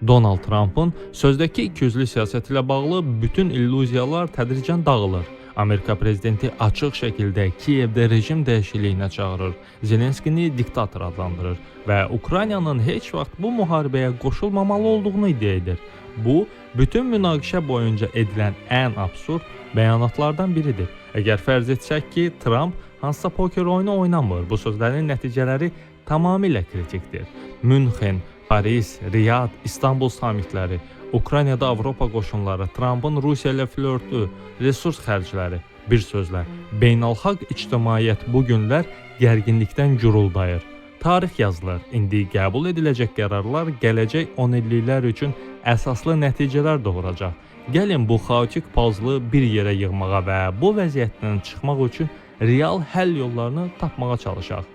Donald Trampın sözdəki ikiyüzlü siyasəti ilə bağlı bütün illüziyalar tədricən dağılır. Amerika prezidenti açıq şəkildə Kiyevdə rejim dəyişikliyinə çağırır, Zelenskini diktator adlandırır və Ukraynanın heç vaxt bu müharibəyə qoşulmamalı olduğunu iddia edir. Bu, bütün münaqişə boyunca edilən ən absurd bəyanatlardan biridir. Əgər fərz etsək ki, Tramp hansısa poker oyunu oynamır, bu sözlərin nəticələri tamamilə kritikdir. Münxen, Paris, Riyad, İstanbul samitləri, Ukraynada Avropa qoşunları, Trampın Rusiya ilə flörtü, resurs xərcləri, bir sözlə, beynəlxalq ictimaiyyət bu günlər gərginlikdən guruldayır. Tarix yazılır. İndi qəbul ediləcək qərarlar gələcək 10 illiklər üçün əsaslı nəticələr doğuracaq. Gəlin bu xaotik pazlı bir yerə yığmağa və bu vəziyyətdən çıxmaq üçün real həll yollarını tapmağa çalışaq.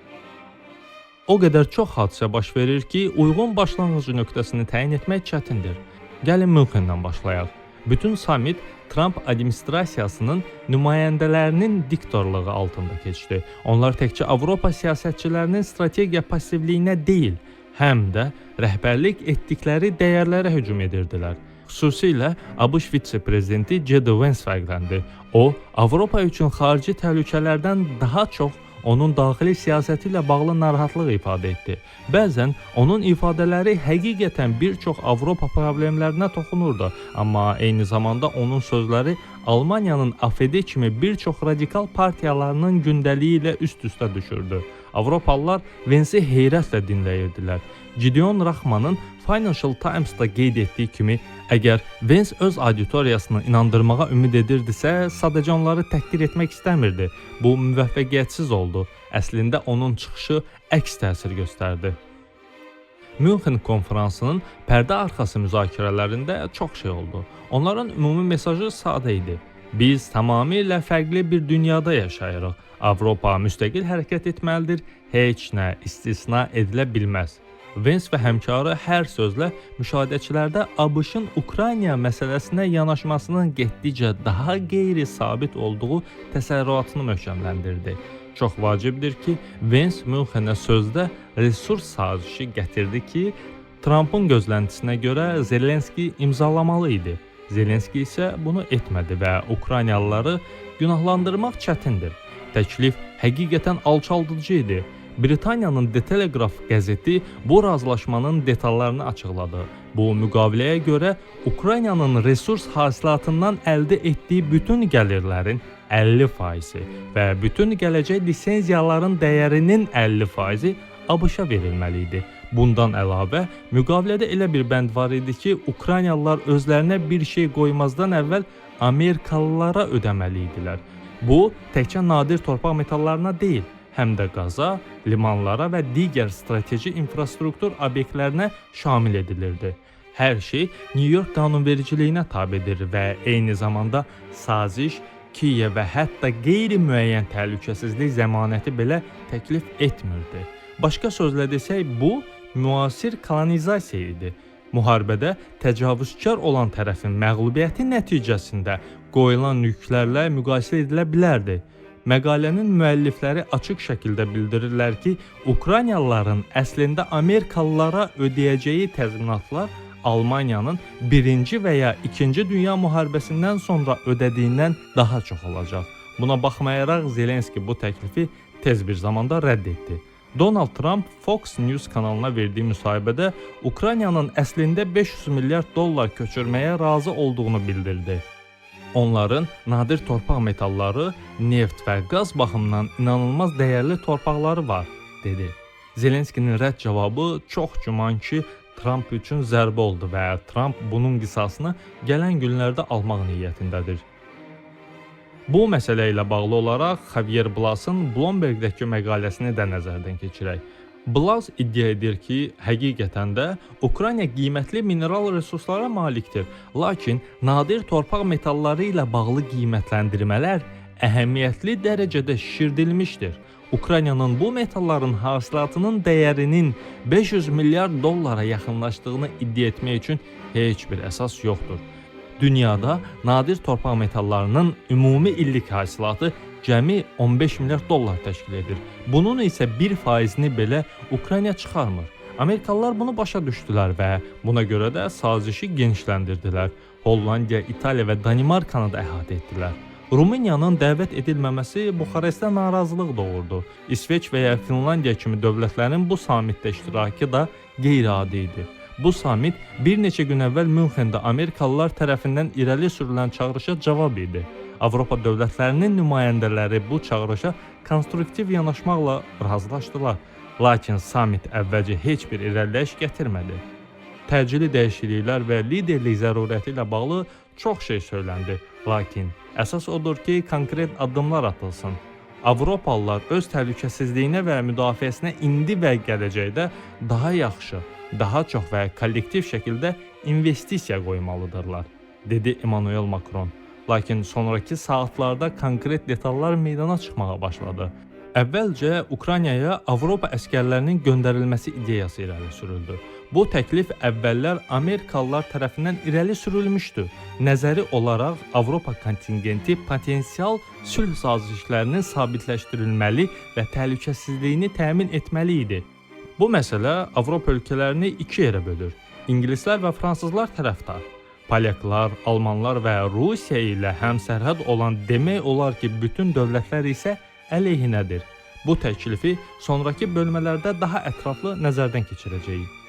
O qədər çox hadisə baş verir ki, uyğun başlanğıc nöqtəsini təyin etmək çətindir. Gəlin Münxendən başlayaq. Bütün samit Tramp administrasiyasının nümayəndələrinin diktorluğu altında keçdi. Onlar təkcə Avropa siyasətçilərinin strategiya passivliyinə deyil, həm də rəhbərlik etdikləri dəyərlərə hücum edirdilər. Xüsusilə ABŞ vitse-prezidenti J.D. Vance fərqləndi. O, Avropa üçün xarici təhlükələrdən daha çox onun daxili siyasəti ilə bağlı narahatlıq ifadə etdi. Bəzən onun ifadələri həqiqətən bir çox Avropa problemlərinə toxunurdu, amma eyni zamanda onun sözləri Almaniyanın AfD kimi bir çox radikal partiyalarının gündəliyi ilə üst-üstə düşürdü. Avropalılar Vance'i heyrətlə dinləyirdilər. Gideon Rachmanın Financial Times-da qeyd etdiyi kimi, əgər Vance öz auditoriyasını inandırmağa ümid edirdisə, sadəcə onları təhqir etmək istəmirdi. Bu müvəffəqiyyətsiz oldu. Əslində onun çıxışı əks təsir göstərdi. Münxen konfransının pərdə arxası müzakirələrində çox şey oldu. Onların ümumi mesajı sadə idi. Biz tamamilə fərqli bir dünyada yaşayırıq. Avropa müstəqil hərəkət etməlidir, heç nə istisna edilə bilməz. Vance və həmkarı hər sözlə müşahidəçilərdə ABŞ-ın Ukrayna məsələsinə yanaşmasının getdikcə daha qeyri-sabit olduğu təsərrüatını möhkəmləndirdi. Çox vacibdir ki, Vance Münxenə sözdə resurs sazişi gətirdi ki, Trampın gözləntisinə görə Zelenski imzalamalı idi. Zelenski isə bunu etmədi və Ukraynalıları günahlandırmaq çətindir. Təklif həqiqətən alçaldıcı idi. Britaniyanın The Telegraph qəzeti bu razılaşmanın detallarını açıqladı. Bu müqaviləyə görə Ukraynanın resurs hasilatından əldə etdiyi bütün gəlirlərin 50%-i və bütün gələcək lisenziyaların dəyərinin 50%-i ABŞ-a verilməli idi. Bundan əlavə, müqavilədə elə bir bənd var idi ki, Ukraynalılar özlərinə bir şey qoymazdan əvvəl Amerikalılara ödəməli idilər. Bu, təkcə nadir torpaq metallarına deyil, həm də qaza, limanlara və digər strateji infrastruktur obyektlərinə şamil edilirdi. Hər şey New York qanunvericiliyinə tabedir və eyni zamanda saziş Kiyevə hətta qeyri-müəyyən təhlükəsizlik zəmanəti belə təklif etmirdi. Başqa sözlə desək, bu müasir kolonizasiya idi. Müharibədə təcavüzkar olan tərəfin məğlubiyyəti nəticəsində qoyulan yüklərlə müqayisə edilə bilərdi. Məqalənin müəllifləri açıq şəkildə bildirirlər ki, Ukraynalıların əslində Amerikalılara ödəyəcəyi təzminatlar Almaniyanın 1-ci və ya 2-ci Dünya müharibəsindən sonra ödədiyindən daha çox olacaq. Buna baxmayaraq Zelenski bu təklifi tez bir zamanda rədd etdi. Donald Trump Fox News kanalına verdiyi müsahibədə Ukraynanın əslində 500 milyard dollar köçürməyə razı olduğunu bildirdi. Onların nadir torpaq metalları, neft və qaz baxımından inanılmaz dəyərli torpaqları var, dedi. Zelenskinin rədd cavabı çox güman ki, Trump üçün zərbə oldu və Trump bunun qisasını gələn günlərdə almaq niyyətindədir. Bu məsələ ilə bağlı olaraq Xavier Blasın Bloomberg-dəki məqaləsini də nəzərdən keçirək. Blas iddia edir ki, həqiqətən də Ukrayna qiymətli mineral resurslara malikdir, lakin nadir torpaq metalları ilə bağlı qiymətləndirmələr əhəmiyyətli dərəcədə şişirdilmişdir. Ukraynanın bu metalların hasilatının dəyərinin 500 milyard dollara yaxınlaşdığını iddia etmək üçün heç bir əsas yoxdur. Dünyada nadir torpaq metallarının ümumi illik hasilatı cəmi 15 milyard dollar təşkil edir. Bunun isə 1%-ni belə Ukrayna çıxarmır. Amerikalılar bunu başa düşdülər və buna görə də sazişi genişləndirdilər. Hollandiya, İtaliya və Danimarkanı da əhatə etdilər. Rumıniyanın dəvət edilməməsi Buxarestdə narazılıq doğurdu. İsveç və ya Finlandiya kimi dövlətlərin bu sammitdə iştirakı da qeyri-adi idi. Bu sammit bir neçə gün əvvəl Münxendə Amerikalılar tərəfindən irəli sürülən çağırışa cavab idi. Avropa dövlətlərinin nümayəndələri bu çağırışa konstruktiv yanaşmaqla razılaşdılar. Lakin sammit əvvəlcə heç bir irəliləyiş gətirmədi. Təcili dəyişikliklər və liderlik zərurəti ilə bağlı çox şey söyləndi. Lakin əsas odur ki, konkret addımlar atılsın. Avropalılar öz təhlükəsizliyinə və müdafiəsinə indi və gələcəkdə daha yaxşı, daha çox və kollektiv şəkildə investisiya qoymalıdırlar, dedi Emmanuel Macron. Lakin sonrakı saatlarda konkret detallar meydana çıxmağa başladı. Əvvəlcə Ukraynaya Avropa əsgərlərinin göndərilməsi ideyası irəli sürüldü. Bu təklif əvvəllər Amerikalılar tərəfindən irəli sürülmüşdü. Nəzəri olaraq Avropa kontingenti potensial sülh sazişlərinin sabitləşdirilməli və təhlükəsizliyini təmin etməli idi. Bu məsələ Avropa ölkələrini iki yerə bölür. İngilislər və fransızlar tərəfdar. Polyaklar, almanlar və Rusiya ilə həmsərhəd olan demək olar ki, bütün dövlətlər isə əleyhinədir. Bu təklifi sonrakı bölmələrdə daha ətraflı nəzərdən keçirəcəyik.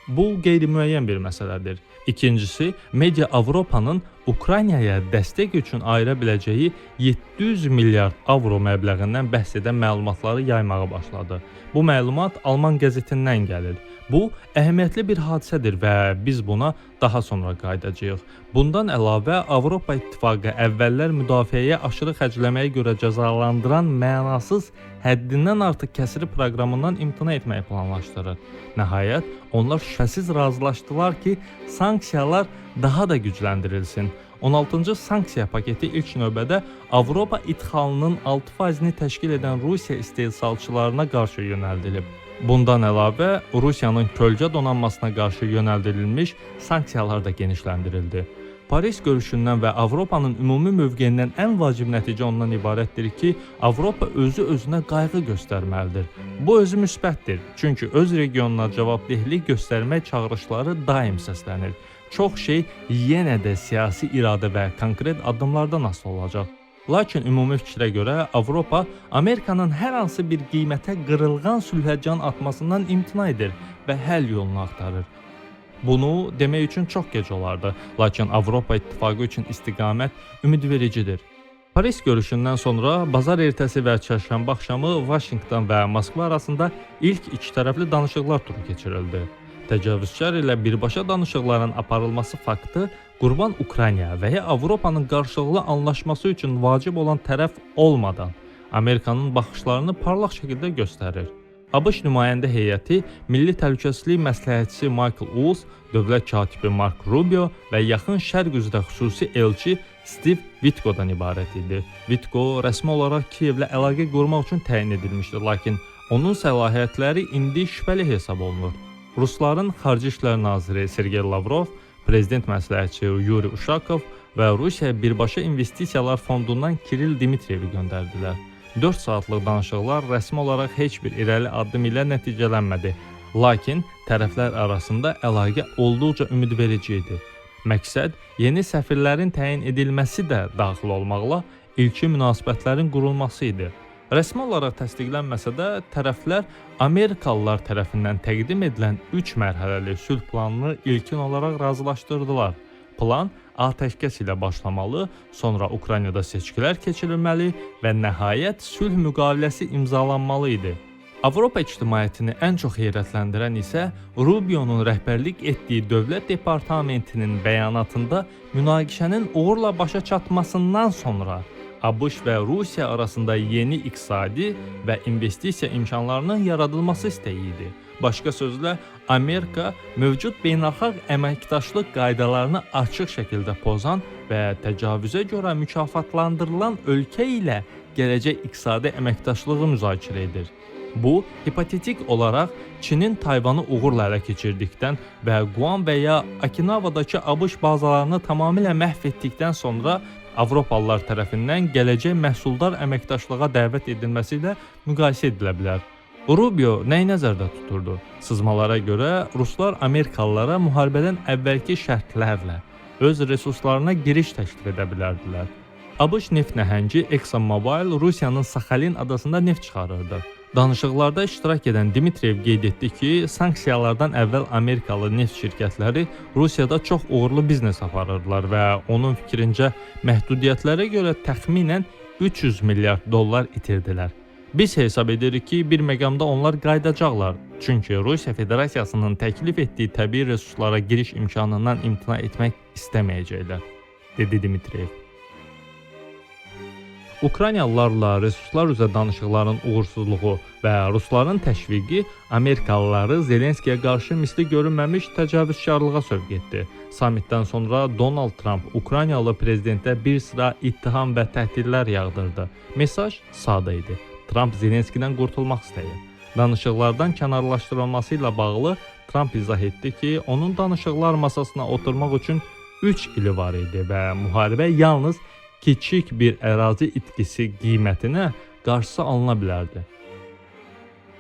Bu qeyri-müəyyən bir məsələdir. İkincisi, media Avropanın Ukraynaya dəstək üçün ayıra biləcəyi 700 milyard avro məbləğindən bəhs edən məlumatları yaymağa başladı. Bu məlumat Alman qəzetindən gəlir. Bu əhəmiyyətli bir hadisədir və biz buna daha sonra qayıdacağıq. Bundan əlavə Avropa İttifaqı əvvəllər müdafiəyə aşırı xərcləməyə görə cəzalandıran mənasız həddindən artıq kəsiri proqramından imtina etməyi planlaşdırır. Nəhayət, onlar şübhəsiz razılaşdılar ki, sanksiyalar daha da gücləndirilsin. 16-cı sanksiya paketi ilk növbədə Avropa idxalının 6%-ni təşkil edən Rusiya istehsalçılarına qarşı yönəldilib. Bundan əlavə, Rusiyanın kölgə donanmasına qarşı yönəldilmiş sanksiyalar da genişləndirildi. Paris görüşündən və Avropanın ümumi mövqeyindən ən vacib nəticə ondan ibarətdir ki, Avropa özü özünə qayğı göstərməlidir. Bu özü müsbətdir, çünki öz regionuna cavabdehlik göstərmək çağırışları daim səslənir. Çox şey yenə də siyasi iradə və konkret addımlardan asılı olacaq. Lakin ümumi fikrə görə Avropa Amerikanın hər hansı bir qiymətə qırılğan sülhə can atmasından imtina edir və həll yolunu axtarır. Bunu demək üçün çox gec olardı, lakin Avropa İttifaqı üçün istiqamət ümidvericidir. Paris görüşündən sonra bazar ertəsi və çərşənbə axşamı Vaşinqton və Moskva arasında ilk ikitərəfli danışıqlar turu keçirildi. Təcavüzkar ilə birbaşa danışıqların aparılması faktı qurban Ukrayna və ya Avropanın qarşılıqlı anlaşması üçün vacib olan tərəf olmadan Amerikanın baxışlarını parlaq şəkildə göstərir. ABŞ nümayəndə heyəti Milli Təhlükəsizlik məsləhətçisi Michael Waltz, dövlət katibi Mark Rubio və Yaxın Şərq üzrə xüsusi elçi Steve Witkodan ibarət idi. Witko rəsmi olaraq Kiyevlə əlaqə qurmaq üçün təyin edilmişdi, lakin onun səlahiyyətləri indi şübhəli hesab olunur. Rusların Xarici İşlər naziri Sergey Lavrov, prezident məsləhətçi Yuri Uşakov və Rusiya Birbaşa İnvestisiyalar Fondundan Kirill Dmitriyevi göndərdilər. 4 saatlıq danışıqlar rəsmi olaraq heç bir irəli addım ilə nəticələnmədi. Lakin tərəflər arasında əlaqə olduqca ümidverici idi. Məqsəd yeni səfirlərin təyin edilməsi də daxil olmaqla ilkin münasibətlərin qurulması idi. Rəsmi olaraq təsdiqlənməsə də tərəflər Amerikalılar tərəfindən təqdim edilən 3 mərhələli sülh planını ilkin olaraq razılaşdırdılar. Plan atəşkəs ilə başlamalı, sonra Ukraynada seçkilər keçirilməli və nəhayət sülh müqaviləsi imzalanmalı idi. Avropa ictimaiyyətini ən çox heyrətləndirən isə Rubio'nun rəhbərlik etdiyi Dövlət Departamentinin bəyanatında münaqişənin uğurla başa çatmasından sonra ABŞ və Rusiya arasında yeni iqtisadi və investisiya imkanlarının yaradılması istəyi idi. Başqa sözlə, Amerika mövcud beynəlxalq əməkdaşlıq qaydalarını açıq şəkildə pozan və təcavüzə görə mükafatlandırılan ölkə ilə gələcək iqtisadi əməkdaşlığı müzakirə edir. Bu, hipotetik olaraq Çinin Tayvanı uğurla ələ keçirdikdən və Guam və ya Okinavadakı ABŞ bazalarını tamamilə məhv etdikdən sonra Avropalılar tərəfindən gələcək məhsuldar əməkdaşlığa dəvət edilməsi ilə müqayisə edilə bilər. Rubio nəyi nəzərdə tuturdu? Sızmalara görə ruslar Amerikalılara müharibədən əvvəlki şərtlərlə öz resurslarına giriş təklif edə bilərdilər. ABŞ neft nəhəngi ExxonMobil Rusiyanın Saxalin adasında neft çıxarırdı. Danışıqlarda iştirak edən Dmitriyev qeyd etdi ki, sanksiyalardan əvvəl Amerikalı neft şirkətləri Rusiyada çox uğurlu biznes aparırdılar və onun fikrincə məhdudiyyətlərə görə təxminən 300 milyard dollar itirdilər. Biz hesab edirik ki, bir məqamda onlar qayıdacaqlar. Çünki Rusiya Federasiyasının təklif etdiyi təbii resurslara giriş imkanından imtina etmək istəməyəcəklər, dedi Dmitriyev. Ukraynalılarla resurslar üzrə danışıqların uğursuzluğu və rusların təşviqi Amerikalıları Zelenskiyə qarşı misli görünməmiş təcavüzkarlığa sövq etdi. Sammitdən sonra Donald Tramp Ukraynalı prezidentə bir sıra ittiham və təhdidlər yağdırdı. Mesaj sadə idi. Tramp Zelenskidən qurtulmaq istəyir. Danışıqlardan kənarlaşdırılması ilə bağlı Tramp izah etdi ki, onun danışıqlar masasına oturmaq üçün 3 ili var idi və müharibə yalnız kiçik bir ərazi itkisi qiymətinə qarşısı alına bilərdi.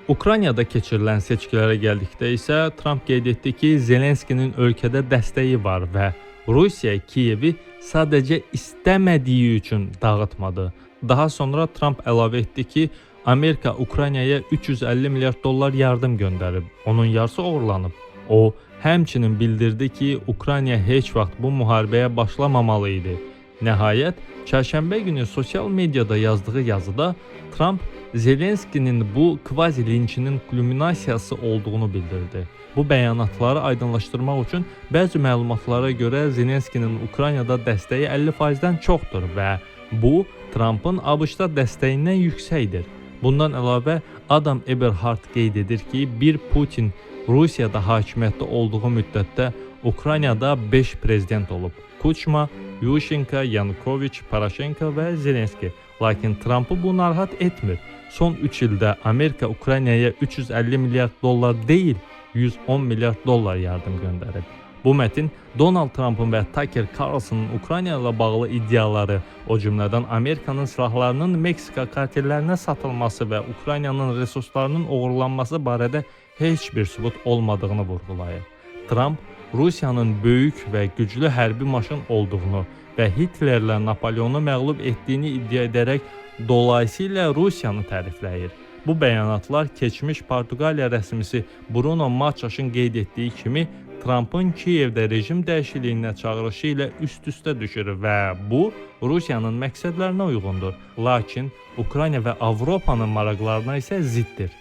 Ukraynada keçirilən seçkilərə gəldikdə isə Tramp qeyd etdi ki, Zelenskinin ölkədə dəstəyi var və Rusiya Kiyevi sadəcə istəmədiyi üçün dağıtmadı. Daha sonra Tramp əlavə etdi ki, Amerika Ukraynaya 350 milyard dollar yardım göndərib. Onun yarısı oğurlanıb. O, həmçinin bildirdi ki, Ukrayna heç vaxt bu müharibəyə başlamamalı idi. Nəhayət, çərşənbə günü sosial mediada yazdığı yazıda Tramp Zelenskinin bu kvazi linçinin kulminasiyası olduğunu bildirdi. Bu bəyanatları aydınlaşdırmaq üçün bəzi məlumatlara görə Zelenskinin Ukraynada dəstəyi 50%-dən çoxdur və bu Trampın ABŞ-da dəstəyindən yüksəkdir. Bundan əlavə Adam Eberhard qeyd edir ki, bir Putin Rusiyada hakimiyyətdə olduğu müddətdə Ukraynada 5 prezident olub. Kuçma, Yuşenko, Yanukoviç, Poroşenko və Zelenski. Lakin Trampı bu narahat etmir. Son 3 ildə Amerika Ukraynaya 350 milyard dollar deyil, 110 milyard dollar yardım göndərib. Bu mətin Donald Trumpın və Tucker Carlsonun Ukrayna ilə bağlı iddiaları, o cümlədən Amerikanın silahlarının Meksika kartellərinə satılması və Ukraynanın resurslarının oğurlanması barədə heç bir sübut olmadığını vurğulayır. Trump Rusiyanın böyük və güclü hərbi maşın olduğunu və Hitlerlə Napoleonu məğlub etdiyini iddia edərək dolayısıyla Rusiyanı tərifləyir. Bu bəyanatlar keçmiş Portuqaliya rəsmisi Bruno Maçaşın qeyd etdiyi kimi Trumpın Kiyevdə rejim dəyişikliyinə çağırışı ilə üst-üstə düşür və bu Rusiyanın məqsədlərinə uyğundur. Lakin Ukrayna və Avropanın maraqlarına isə ziddir.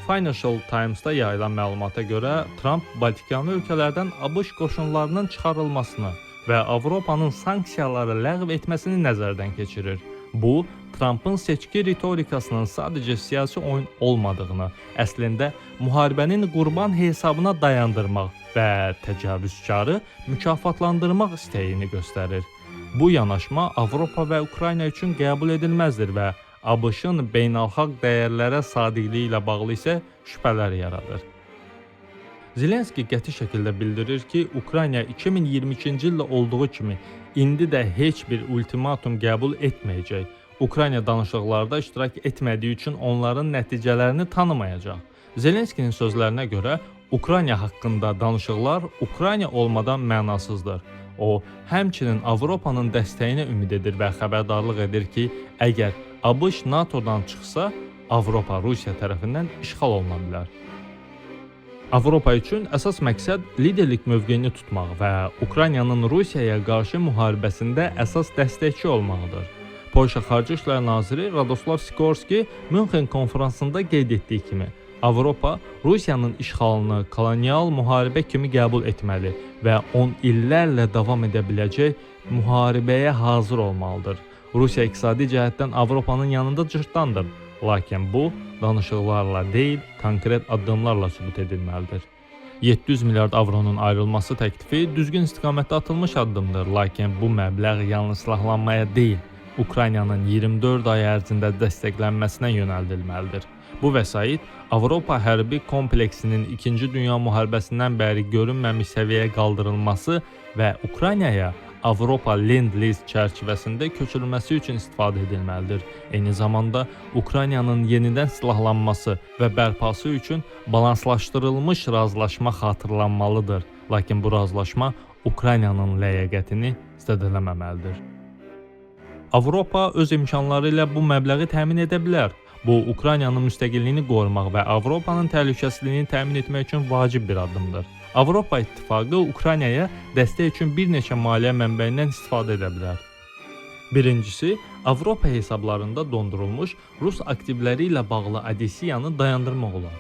Financial Times-da yayılan məlumata görə Trump Baltikyanı ölkələrdən ABŞ qoşunlarının çıxarılmasını və Avropanın sanksiyaları ləğv etməsini nəzərdən keçirir. Bu, Trumpın seçki ritorikasının sadəcə siyasi oyun olmadığını, əslində müharibənin qurban hesabına dayandırmaq və təcavüzkarı mükafatlandırmaq istəyini göstərir. Bu yanaşma Avropa və Ukrayna üçün qəbul edilməzdir və ABŞ-ın beynəlxalq dəyərlərə sadiqliyi ilə bağlı isə şübhələr yaradır. Zelenski qəti şəkildə bildirir ki, Ukrayna 2022-ci ildə olduğu kimi indi də heç bir ultimatum qəbul etməyəcək. Ukrayna danışıqlarda iştirak etmədiyi üçün onların nəticələrini tanımayacaq. Zelenskinin sözlərinə görə Ukrayna haqqında danışıqlar Ukrayna olmadan mənasızdır. O, həmçinin Avropanın dəstəyinə ümid edir və xəbərdarlıq edir ki, əgər ABŞ NATO-dan çıxsa, Avropa Rusiya tərəfindən işğal oluna bilər. Avropa üçün əsas məqsəd liderlik mövqeyini tutmaq və Ukraynanın Rusiyaya qarşı müharibəsində əsas dəstəkçi olmaqdır. Polşa Xarici İşlər naziri Radoslav Sikorski Münxen konfransında qeyd etdiyi kimi, Avropa Rusiyanın işğalını kolonial müharibə kimi qəbul etməli və 10 illərlə davam edə biləcək müharibəyə hazır olmalıdır. Rusiya iqtisadi cəhətdən Avropanın yanında cırtdandır. Lakin bu danışıqlarla deyil, konkret addımlarla sübut edilməlidir. 700 milyard avronun ayrılması təklifi düzgün istiqamətdə atılmış addımdır, lakin bu məbləğ yalnız silahlanmaya deyil, Ukraynanın 24 ay ərzində dəstəklənməsinə yönəldilməlidir. Bu vəsait Avropa hərbi kompleksinin 2-ci Dünya müharibəsindən bəri görünməmiş səviyyəyə qaldırılması və Ukraynaya Avropa Lend-Lease çərçivəsində köçürülməsi üçün istifadə edilməlidir. Eyni zamanda Ukraynanın yenidən silahlanması və bərpası üçün balanslaşdırılmış razılaşma xatırlanmalıdır. Lakin bu razılaşma Ukraynanın ləyaqətini zədələməməlidir. Avropa öz imkanları ilə bu məbləği təmin edə bilər. Bu, Ukraynanın müstəqilliyini qorumaq və Avropanın təhlükəsizliyini təmin etmək üçün vacib bir addımdır. Avropa İttifaqı Ukraynaya dəstək üçün bir neçə maliyyə mənbəyindən istifadə edə bilər. Birincisi, Avropa hesablarında dondurulmuş Rus aktivləri ilə bağlı adisiyanı dayandırmaq olar.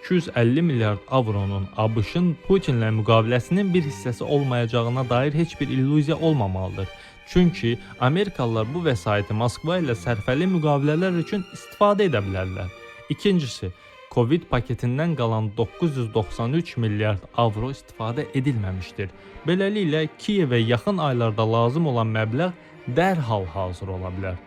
250 milyard avronun ABŞ-ın Putinlə müqaviləsinin bir hissəsi olmayacağına dair heç bir illüziya olmamalıdır. Çünki Amerikalılar bu vəsaiti Moskva ilə sərfəli müqavilələr üçün istifadə edə bilərlər. İkincisi, Covid paketindən qalan 993 milyard avro istifadə edilməmişdir. Beləliklə, Kiyevə yaxın aylarda lazım olan məbləğ dərhal hazır ola bilər.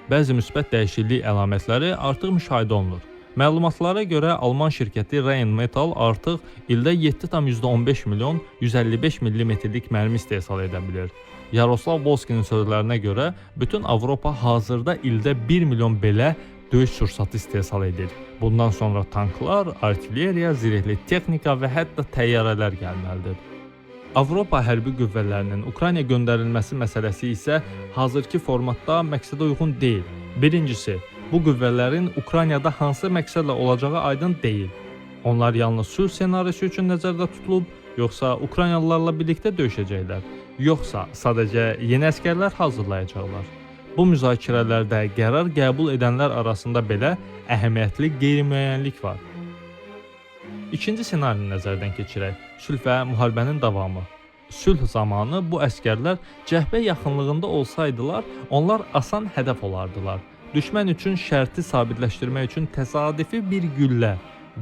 Bəzi müsbət dəyişiklik əlamətləri artıq müşahidə olunur. Məlumatlara görə Alman şirkəti Rheinmetall artıq ildə 7,15 milyon 155 millimetrlik mərmi istehsal edə bilir. Yaroslav Volskinin sözlərinə görə bütün Avropa hazırda ildə 1 milyon belə döyüş sursatı istehsal edir. Bundan sonra tanklar, artilleriya, zirehli texnika və hətta təyyarələr gəlməlidir. Avropa hərbi qüvvələrinin Ukraynaya göndərilməsi məsələsi isə hazırki formatda məqsədə uyğun deyil. Birincisi, bu qüvvələrin Ukraynada hansı məqsədlə olacağı aydın deyil. Onlar yalnız sülh ssenarisi üçün nəzərdə tutulub, yoxsa Ukraynalılarla birlikdə döyüşəcəklər, yoxsa sadəcə yeni əsgərlər hazırlayacaqlar? Bu müzakirələrdə qərar qəbul edənlər arasında belə əhəmiyyətli qeyri-müəyyənlik var. İkinci ssenarini nəzərdən keçirək. Sülh və müharibənin davamı. Sülh zamanı bu əsgərlər cəbhə yaxınlığında olsaydılar, onlar asan hədəf olardılar. Düşmən üçün şərti sabitləşdirmək üçün təsadüfi bir güllə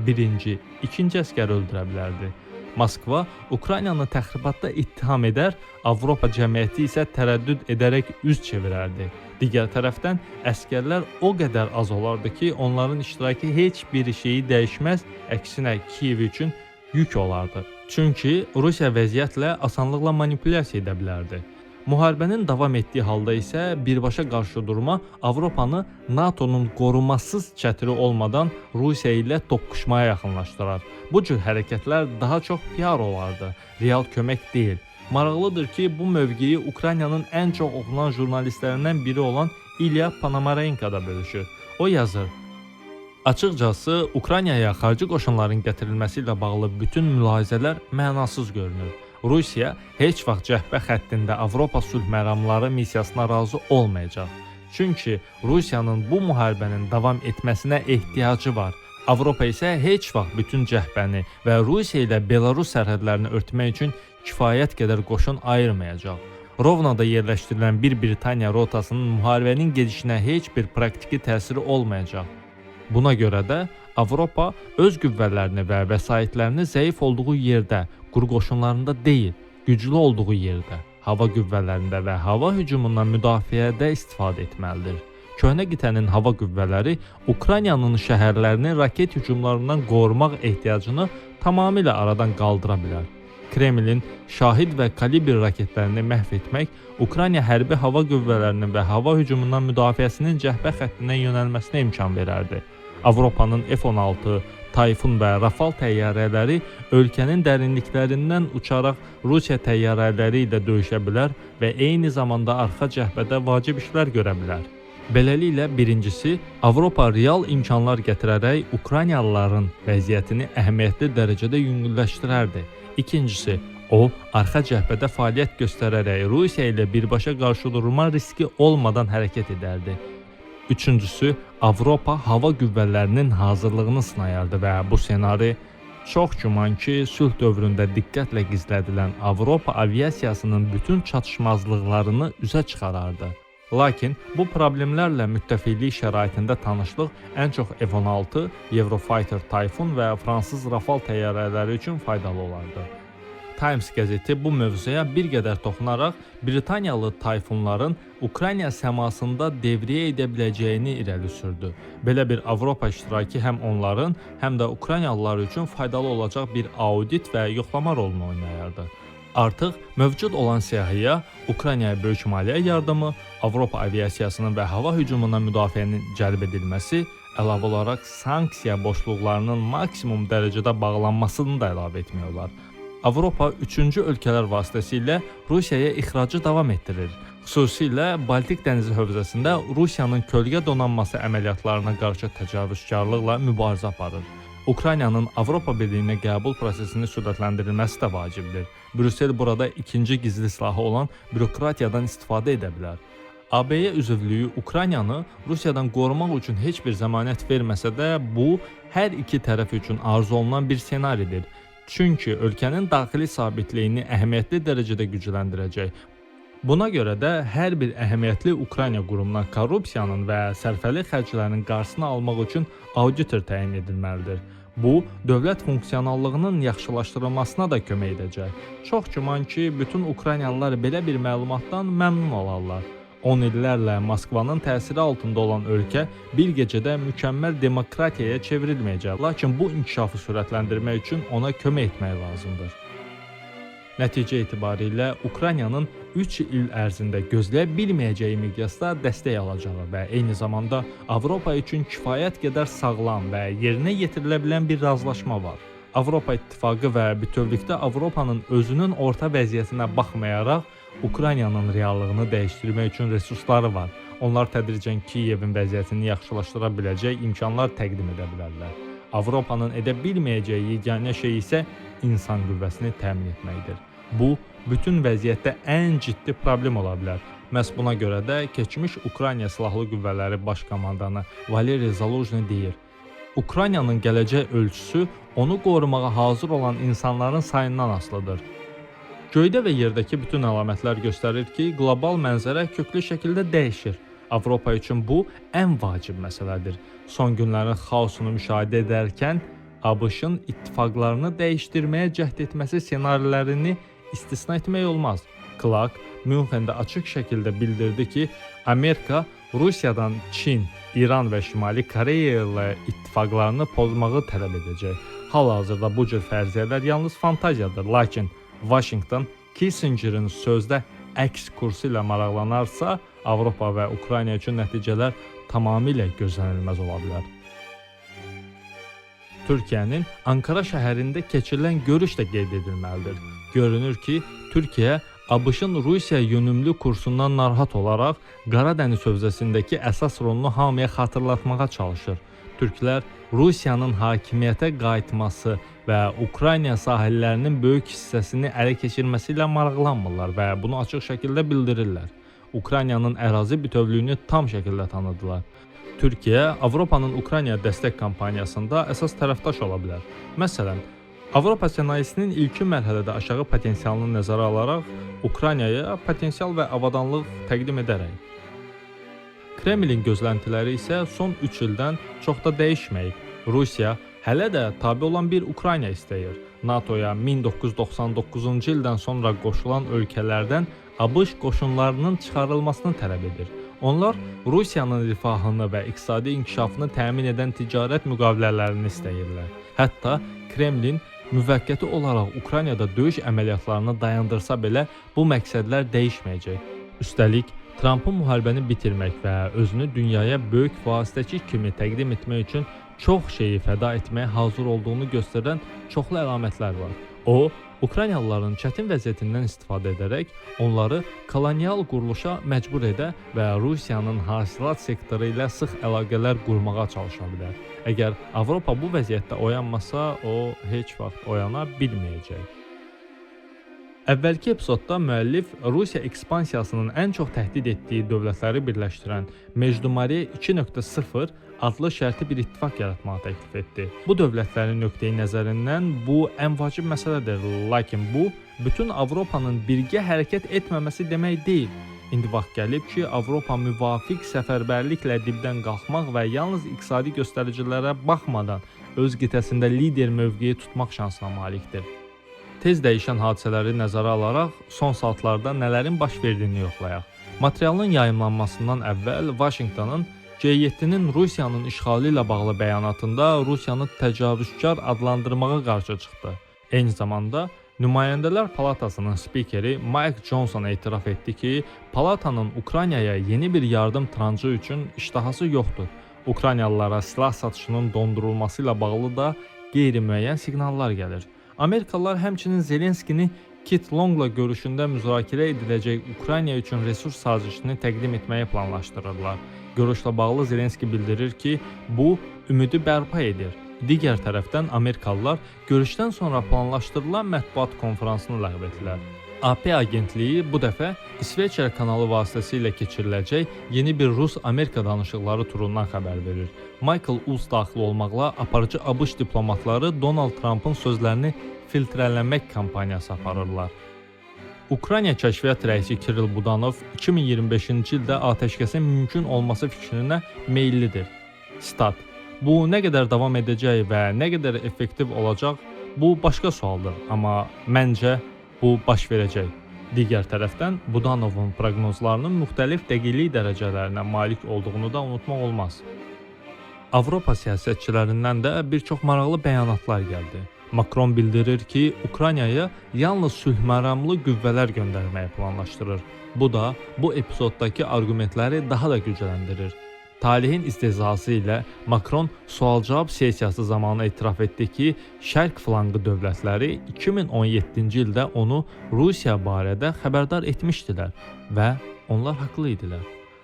birinci, ikinci əsgəri öldürə bilərdi. Moskva Ukraynanı təxribatda ittiham edər, Avropa cəmiyyəti isə tərəddüd edərək üz çevirərdi. Digər tərəfdən əsgərlər o qədər az olardı ki, onların iştirakı heç bir şeyi dəyişməz, əksinə Kiyev üçün yük olardı. Çünki Rusiya vəziyyətlə asanlıqla manipulyasiya edə bilərdi. Müharibənin davam etdiyi halda isə birbaşa qarşıdurma Avropanı NATO-nun qorumasız çətiri olmadan Rusiya ilə toqquşmaya yaxınlaşdırar. Bu cür hərəkətlər daha çox PR olardı, real kömək deyil. Maraqlıdır ki, bu mövqeyi Ukraynanın ən çox oxunan jurnalistlərindən biri olan İlya Ponomarenko da bölüşür. O yazır: Açıqcası, Ukraynaya xarici qoşunların gətirilməsi ilə bağlı bütün mülahizələr mənasız görünür. Rusiya heç vaxt cəbhə xəttində Avropa sülh məramları missiyasına razı olmayacaq. Çünki Rusiyanın bu müharibənin davam etməsinə ehtiyacı var. Avropa isə heç vaxt bütün cəbhəni və Rusiya ilə Belarus sərhədlərini örtmək üçün kifayət qədər qoşun ayırmayacaq. Rovnada yerləşdirilən bir Britaniya rotasının müharibənin gedişinə heç bir praktiki təsiri olmayacaq. Buna görə də Avropa öz qüvvələrini və vəsaitlərini zəif olduğu yerdə, quru qoşunlarında deyil, güclü olduğu yerdə, hava qüvvələrində və hava hücumundan müdafiədə istifadə etməlidir. Köhnə qitənin hava qüvvələri Ukraynanın şəhərlərini raket hücumlarından qorumaq ehtiyacını tamamilə aradan qaldıra bilər. Kremlin Şahid və Kalibr raketlərini məhv etmək Ukrayna hərbi hava qüvvələrinin və hava hücumundan müdafiəsinin cəbhə xəttinə yönəlməsinə imkan verərdi. Avropanın F-16, Tayfun və Rafal təyyarələri ölkənin dərinliklərindən uçaraq Rusiya təyyarələri ilə döyüşə bilər və eyni zamanda arxa cəbhədə vacib işlər görə bilər. Beləliklə, birincisi, Avropa real imkanlar gətirərək Ukraynalıların vəziyyətini əhəmiyyətli dərəcədə yüngülləşdirərdi. İkincisi, o, arxa cəbhədə fəaliyyət göstərərək Rusiya ilə birbaşa qarşıdurma riski olmadan hərəkət edərdi. Üçüncüsü, Avropa hava qüvvələrinin hazırlığını sınayardı və bu ssenari çox güman ki, sülh dövründə diqqətlə gizlədilən Avropa aviasiyasının bütün çatışmazlıqlarını üzə çıxarardı. Lakin bu problemlərlə müttəfiqlik şəraitində tanışlıq ən çox F-16, Eurofighter Typhoon və fransız Rafale təyyarələri üçün faydalı olardı. Times qəzeti bu mövzuya bir qədər toxunaraq Britaniyalı Tayfunların Ukrayna səmasında devriyyə edə biləcəyini irəli sürdü. Belə bir Avropa iştirakı həm onların, həm də Ukraynalılar üçün faydalı olacaq bir audit və yoxlama rolunu oynayardı. Artıq mövcud olan siyahıya Ukraynaya böyük maliyyə yardımı, Avropa aviasiyasının və hava hücumundan müdafiənin cəlb edilməsi, əlavə olaraq sanksiya boşluqlarının maksimum dərəcədə bağlanmasını da əlavə etmək olar. Avropa üçüncü ölkələr vasitəsilə Rusiyaya ixracı davam etdirir. Xüsusilə Baltik dənizi hövzəsində Rusiyanın kölgə donanması əməliyyatlarına qarşı təcavüzkarlıqla mübarizə aparır. Ukraynanın Avropa Birliyinə qəbul prosesinin sürətləndirilməsi də vacibdir. Brüssel burada ikinci gizli silahı olan bürokratiyadan istifadə edə bilər. AB-yə üzvlüyü Ukraynanı Rusiyadan qorumaq üçün heç bir zəmanət verməsə də, bu hər iki tərəf üçün arzu olunan bir ssenaridir. Çünki ölkənin daxili sabitliyini əhəmiyyətli dərəcədə gücləndirəcək. Buna görə də hər bir əhəmiyyətli Ukrayna qurumuna korrupsiyanın və sərfəli xərclərin qarşısını almaq üçün auditor təyin edilməlidir. Bu, dövlət funksionallığının yaxşılaşdırılmasına da kömək edəcək. Çox güman ki, bütün Ukraynalılar belə bir məlumatdan məmnun olarlar. 10 illərlə Moskvanın təsiri altında olan ölkə bir gecədə mükəmməl demokratiyaya çevrilməyəcək. Lakin bu inkişafı sürətləndirmək üçün ona kömək etmək lazımdır. Nəticə etibarilə Ukraynanın 3 il ərzində gözləyə bilməyəcəyi miqyasda dəstək alacağı və eyni zamanda Avropa üçün kifayət qədər sağlam və yerinə yetirilə bilən bir razılaşma var. Avropa İttifaqı və bütövlükdə Avropanın özünün orta vəziyyətinə baxmayaraq Ukraynanın reallığını dəyişdirmək üçün resursları var. Onlar tədricən Kiyevin vəziyyətini yaxşılaşdıra biləcək imkanlar təqdim edə bilərlər. Avropanın edə bilməyəcəyi yeganə şey isə insan qüvvəsini təmin etməkdir. Bu, bütün vəziyyətdə ən ciddi problem ola bilər. Məhz buna görə də keçmiş Ukrayna Silahlı Qüvvələri Baş Komandanı Valeri Zalujny deyir: Ukraynanın gələcək ölçüsü onu qorumağa hazır olan insanların sayından asılıdır. Göydə və yerdəki bütün əlamətlər göstərir ki, qlobal mənzərə köklü şəkildə dəyişir. Avropa üçün bu ən vacib məsələdir. Son günlərin xaosunu müşahidə edərkən ABŞ-ın ittifaqlarını dəyişdirməyə cəhd etməsi ssenarilərini istisna etmək olmaz. Clark Münxendə açıq şəkildə bildirdi ki, Amerika Rusiyadan Çin, İran və Şimali Koreya ilə ittifaqlarını pozmağı tələb edəcək. Hal-hazırda bu cür fərziyyələr yalnız fantaziyadır, lakin Washington Kissingerin sözdə əks kursu ilə maraqlanarsa, Avropa və Ukrayna üçün nəticələr tamamilə gözlənilməz ola bilər. Türkiyənin Ankara şəhərində keçirilən görüş də qeyd edilməlidir. Görünür ki, Türkiyə ABŞ-ın Rusiya yönümlü kursundan narahat olaraq Qara dəniz hövzəsindəki əsas rolunu hamıya xatırlatmağa çalışır. Türklər Rusiyanın hakimiyyətə qayıtması və Ukrayna sahillərinin böyük hissəsini ələ keçirməsi ilə maraqlanmırlar və bunu açıq şəkildə bildirirlər. Ukraynanın ərazi bütövlüyünü tam şəkildə tanıdılar. Türkiyə Avropanın Ukraynaya dəstək kampaniyasında əsas tərəfdaş ola bilər. Məsələn, Avropa sənayesinin ilkin mərhələdə aşağı potensialını nəzərə alaraq Ukraynaya potensial və avadanlıq təqdim edərək. Kremlin gözləntiləri isə son 3 ildən çox da dəyişməyib. Rusiya hələ də tabe olan bir Ukrayna istəyir. NATO-ya 1999-cu ildən sonra qoşulan ölkələrdən ABŞ qoşunlarının çıxarılmasını tələb edir. Onlar Rusiyanın rifahını və iqtisadi inkişafını təmin edən ticarət müqavilələrini istəyirlər. Hətta Kremlin müvəqqəti olaraq Ukraynada döyüş əməliyyatlarını dayandırsa belə bu məqsədlər dəyişməyəcək. Üstəlik, Trampın müharibəni bitirmək və özünü dünyaya böyük vasitəçi kimi təqdim etmək üçün çox şeyi fəda etməyə hazır olduğunu göstərən çoxlu əlamətlər var. O, Ukraynalıların çətin vəziyyətindən istifadə edərək onları kolonial quruluşa məcbur edə və Rusiyanın hasilat sektoru ilə sıx əlaqələr qurmağa çalışa bilər. Əgər Avropa bu vəziyyətdə oyanmasa, o heç vaxt oyana bilməyəcək. Əvvəlki epizodda müəllif Rusiya ekspansiyasının ən çox təhdid etdiyi dövlətləri birləşdirən Mecdumariye 2.0 adlı şərti bir ittifaq yaratmağı təklif etdi. Bu dövlətlərin nöqteyi nəzərindən bu ən vacib məsələdir, lakin bu bütün Avropanın birgə hərəkət etməməsi demək deyil. İndi vaxt gəlib ki, Avropa müvafiq səfərbərliklə dibdən qalxmaq və yalnız iqtisadi göstəricilərə baxmadan öz qitəsində lider mövqeyi tutmaq şansına malikdir. Tez dəyişən hadisələri nəzərə alaraq son saatlarda nələrin baş verdiyini yoxlayaq. Materialın yayımlanmasından əvvəl Vaşinqtonun G7-nin Rusiyanın işğalı ilə bağlı bəyanatında Rusiyanı təcavüzkar adlandırmağa qarşı çıxdı. Eyni zamanda Nümayəndələr Palatasının spikeri Mike Johnson etiraf etdi ki, palatanın Ukraynaya yeni bir yardım tranşı üçün iştahası yoxdur. Ukraynalılara silah satışının dondurulması ilə bağlı da qeyri-müəyyən siqnallar gəlir. Amerikalılar həmçinin Zelenskini Kit Longla görüşündə müzakirə ediləcək Ukrayna üçün resurs sazişini təqdim etməyi planlaşdırırlar. Görüşlə bağlı Zelenski bildirir ki, bu ümidi bərpa edir. Digər tərəfdən Amerikalılar görüşdən sonra planlaşdırılan mətbuat konfransını ləğv etdilər. AP agentliyi bu dəfə İsveçrə kanalı vasitəsilə keçiriləcək yeni bir Rus-Amerika danışıqları turundan xəbər verir. Michael Ulz daxil olmaqla aparıcı ABŞ diplomatları Donald Trumpın sözlərini filtrələmək kampaniyası aparırlar. Ukrayna kəşfiyyat rəisi Kirill Budanov 2025-ci ildə atəşkəsin mümkün olması fikrinə meyillidir. Sitat: "Bu nə qədər davam edəcək və nə qədər effektiv olacaq, bu başqa sualdır, amma məncə bu baş verəcək." Digər tərəfdən Budanovun proqnozlarının müxtəlif dəqiqlik dərəcələrinə malik olduğunu da unutmaq olmaz. Avropa siyasətçilərindən də bir çox maraqlı bəyanatlar gəldi. Makron bildirir ki, Ukraynaya yalnız sülhməramlı qüvvələr göndərməyi planlaşdırır. Bu da bu epizoddakı arqumentləri daha da gücləndirir. Talihin istehzası ilə Makron sual-cavab sessiyası zamanı etiraf etdi ki, Şərq flanqı dövlətləri 2017-ci ildə onu Rusiya barədə xəbərdar etmişdilər və onlar haqlı idilər.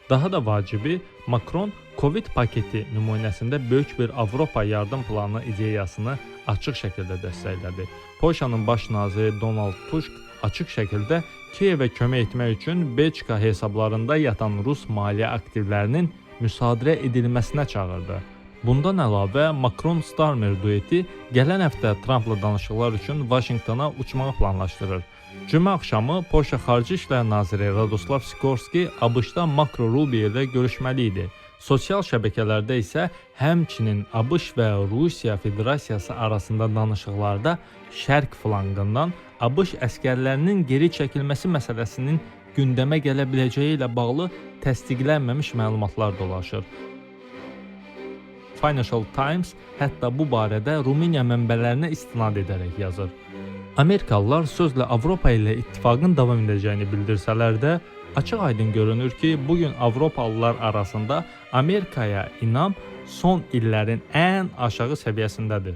Daha da vacibi, Makron Covid paketi nümunəsində böyük bir Avropa yardım planı ideyasını açıq şəkildə dəstəklədi. Polşanın baş naziri Donald Tusk açıq şəkildə Kiyevə kömək etmək üçün Belçika hesablarında yatan Rus maliyyə aktivlərinin müsadirə edilməsinə çağırdı. Bundan əlavə Makron-Starmer dueti gələn həftə Trampla danışıqlar üçün Vaşinqtona uçmağı planlaşdırır. Cümə axşamı Polşa Xarici İşlər naziri Radoslav Sikorski ABŞ-da Marco Rubio ilə görüşməli idi. Sosial şəbəkələrdə isə həmçinin ABŞ və Rusiya Federasiyası arasında danışıqlarda Şərq flanqından ABŞ əsgərlərinin geri çəkilməsi məsələsinin gündəmə gələ biləcəyi ilə bağlı təsdiqlənməmiş məlumatlar dolaşır. Financial Times hətta bu barədə Rumıniya mənbələrinə istinad edərək yazır. Amerikalılar sözlə Avropa ilə ittifaqın davam edəcəyini bildirsələr də, açıq-aydın görünür ki, bu gün Avropalılar arasında Amerikaya inam son illərin ən aşağı səviyyəsindədir.